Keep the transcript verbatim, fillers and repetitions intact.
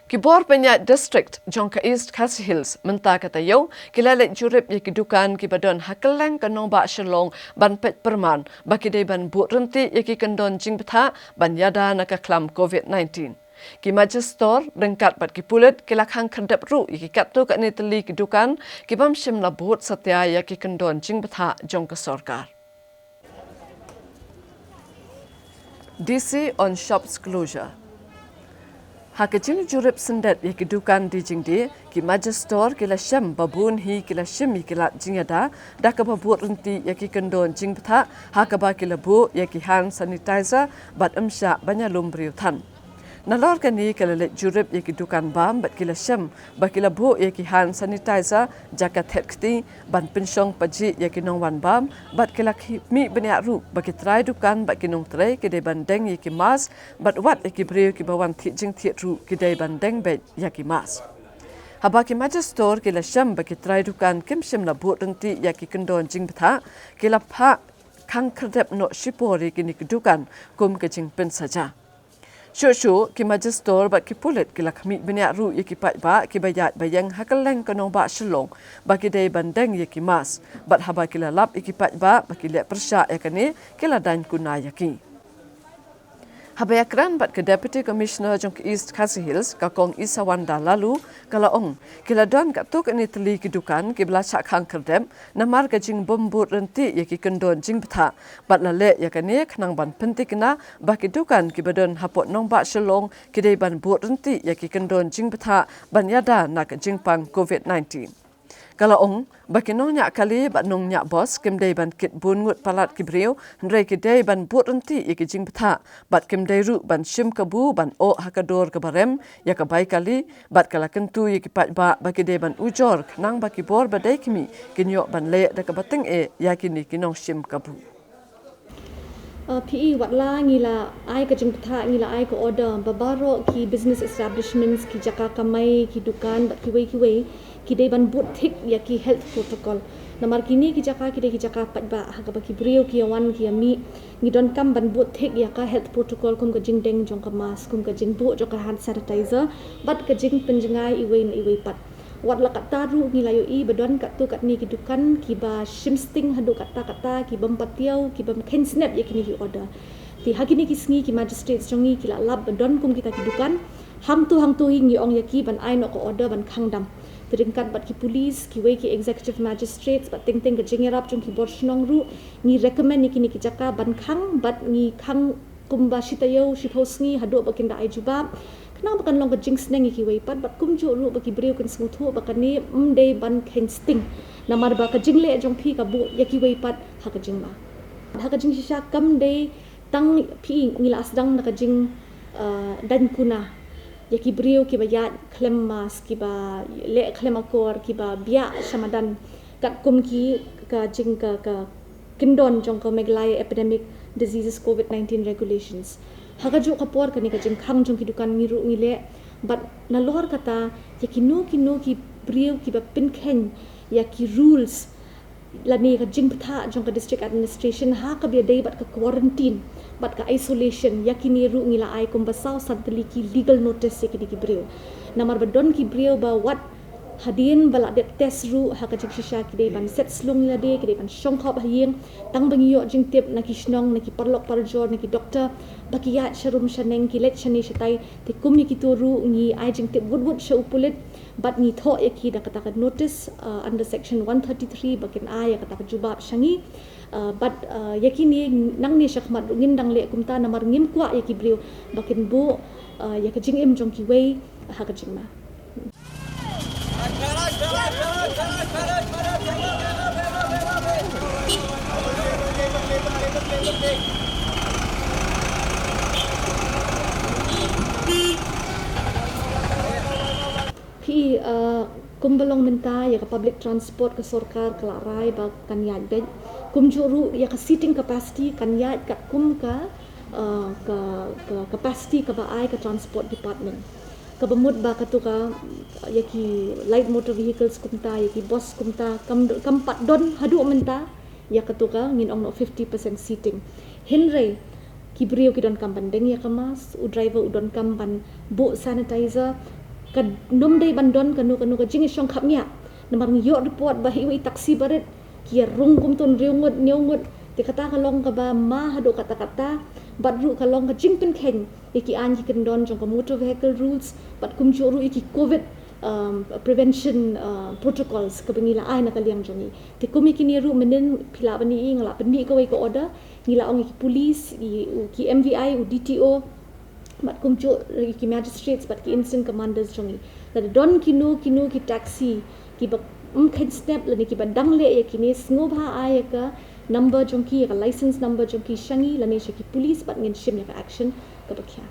Ki bor pynïaid district jong ka East Khasi Hills mynta ka taïew ki la leit jurip ïa ki dukan kiba don ha kylleng ka nongbah Shillong ban peit pyrman ba ki dei ban buh ryntih ïa ki kyndon jingbthah ban ïada na ka khlam covid nineteen. Ki Magistrate ryngkat bad ki pulit ki la khang khyrdep ruh ïa ki katto katne tylli ki dukan ki bym shym la bud satia ïa ki kyndon jingbthah jong ka sorkar. D C on shops closure. Ha ka jingjurip syndet ïa ki dukan die jingdie, ki Magistrate ki la shem ba bun hi ki la shim ïa ki lad jingïada da kaba buh ryntih ïa ki kyndon jingbthah ha kaba ki la buh ïa ki hand sanitizer bad ym shah ban ïalum briew than. Nalor kane ka la leit jurip ïa ki dukan bam bad ki la shem ba ki la buh ïa ki hand sanitizer, jaka thet kti, ban pynshong pajih ïa ki nongwan bam bad ki la khmih bniah ruh ba ki trai dukan bad ki nongtrei ki dei ban deng ïa ki mask bad wat ïa ki briew kiba wan thied jingthied ruh ki dei ban deng beit ïa ki mask. Haba ki Magistrate ki la shem ba ki trai dukan kim shym la buh ryntih ïa ki kyndon jingbthah, ki la phah khang khyrdep noh shipor ïa kine ki dukan kum ka jingpynsaja. Shuh shuh ki Magistrate bad ki pulit ki la khmih bniah ruh ïa ki paidbah kiba ïaid ba ïeng ha kylleng ka nongbah Shillong ba ki dei ban deng ïa ki mask bad haba ki la lap ïa ki paidbah ba ki leh pyrshah ïa kane, ki la daiñ kuna ïa ki. Haba ïakren bad ka Deputy Commissioner jong ka East Khasi Hills, ka Kong Isawanda Laloo, ka la ong, ki la don katto katne tylli ki dukan kiba la shah khang khyrdep namar ka jingbym buh ryntih ïa ki kyndon jingbthah bad la leh ïa kane khnang ban pynthikna ba ki dukan kiba don hapoh nongbah Shillong ki dei ban buh ryntih ïa ki kyndon jingbthah ban ïada na ka jingpang covid nineteen. Ka la ong ba ki nongñiah kali bad nongñiah bos kim dei ban kit bun ngut palat ki briew, hynrei ki dei ban buh ryntih ïa ki jingbthah bad kim dei ruh ban shim kabu ban oh ha ka dur kaba rem ïa ka bai kali, bad ka la kyntu ïa ki paidbah ba ki dei ban ujor khnang ba ki bor ba dei khmih kin ïoh ban leh da kaba tyngeh ïa kine ki nongshim kabu. Uh, phi i, wat la ngi la ai ka jingbthah, ngi la ai ka order ba baroh ki business establishments, ki jaka kamai, ki dukan bad kiwei kiwei ki dei ban buh thik ïa ki health protocol. Namar kine ki jaka ki dei ki jaka paidbah ha kaba ki briew ki ïa wan ki ïa mih. Ngi donkam ban buh thik ïa ka health protocol kum ka jingdeng jong ka mask, kum ka jingbuh jong ka hand sanitizer bad ka jingpynjngai iwei na iwei pat. Wat la katta ruh ngi la ïohi ba don katto katne ki dukan kiba shim sting haduh katta katta, ki bym patiaw, ki bym kheiñ snep ïa kine ki order. Te ha kine ki sngi ki magistrates jong ngi ki la lap ba don kum kita ki dukan. Hangto hangto hi ngi ong ïa ki ban ai noh ka order ban khang dam. Te ryngkat bad ki police, kiwei ki executive magistrates bad teng teng ka jingïarap jong ki bor shnong ruh, ngi recommend ïa kine ki jaka ban khang bad ngi khang kumba shi taïew shiphew sngi haduh ba kin da ai jubab. Khnang ba kan long ka jingsneng ïa kiwei pat bad kumjuh ruh ba ki briew kin sngewthuh ba kane ym dei ban kheiñ sting. Namar ba ka jingleh jong phi ka buh ïa kiwei pat ha ka jingma. Ha ka jingshisha kam dei tang phi i, ngi la sdang na ka jing, uh, daiñ kuna ïa ki briew kiba ïaid khlem mask, kiba leh khlem akor, kiba biah sha madan katkum ki ka jing ka, ka kyndon jong ka Meghalaya Epidemic Diseases covid nineteen Regulations. Ha kajuh ka por kane ka jingkhang jong ki dukan ngi ruh ngi leh bad nalor kata ïa kino kino ki briew kiba pynkheiñ ïa ki rules lane ka jingbthah jong ka district administration ha kaba ïadei bad ka quarantine bad ka isolation, ïa kine ruh ngi la ai kumba saw san tylli ki legal notice ïa kine ki briew. Namar ba don ki briew ba wat hadien ba la dep test ruh ha ka jingshisha ki dei ban set slung ïalade, ki dei ban shong khop ha ïing tang ba ngi ïoh jingtip na ki shnong, na ki paralok parajor, na ki doktor ba ki ïaid sharum shaneng, ki leit shane shatai. Te kum ïa kito ruh ngi ai jingtip wut wut sha u pulit bad ngi thoh ïa ki da kata ka notice, uh, under section one thirty-three ba kin ai ïa kata ka jubab sha ngi. Uh, bad, uh, ïa kine nangne shakhmat ruh ngin dang leh kumta namar ngim kwah ïa ki briew ba kin buh, uh, ïa ka jingim jong kiwei ha ka jingma. Phi i, uh, kumba long mynta ïa ka public transport ka sorkar ka la rai ba kan ïaid beit. Kumjuh ruh ïa ka seating capacity kan ïaid katkum ka, uh, ka, ka capacity kaba ai ka transport department. Kaba mut ba kato ka, ïa ki light motor vehicles kumta, ïa ki bus kumta, kam, kam pat don haduh mynta ïa kato ka ngin ong noh fifty percent seating. Hynrei ki briew ki donkam ban deng ïa ka mask, u driver u donkam ban buh sanitizer. Ka nym dei ban don kano kano ka jingïashong khapngiah. Namar ngi ïoh report ba ha iwei i taxi barit ki ïa rung kumto hynriew ngut hynñiew ngut. Te kata ka long kaba ma haduh katta-katta. Bad ruh ka long ka jingpynkheiñ ïa ki aiñ ki kyndon jong ka motor vehicle rules bad kumjuh ruh ïa ki covid um, prevention uh, protocols kaba ngi la ai na ka liang jong ngi. Te kum ïa kine ruh mynnin phi lah ban ïohi nga la pynmih kawei ka order, ngi la ong ïa ki police, ïa u, ki M V I, u D T O, bad kumjuh ïa ki magistrates bad ki incident commanders jong ngi. Lada don kino kino ki taxi kiba ym kheiñ step lane kiba dang leh ïa kine, sngewbha ai ïa ka number jong ki, ïa ka license number jong ki sha ngi lane sha ki police bad ngin shim ïa ka action kaba khia.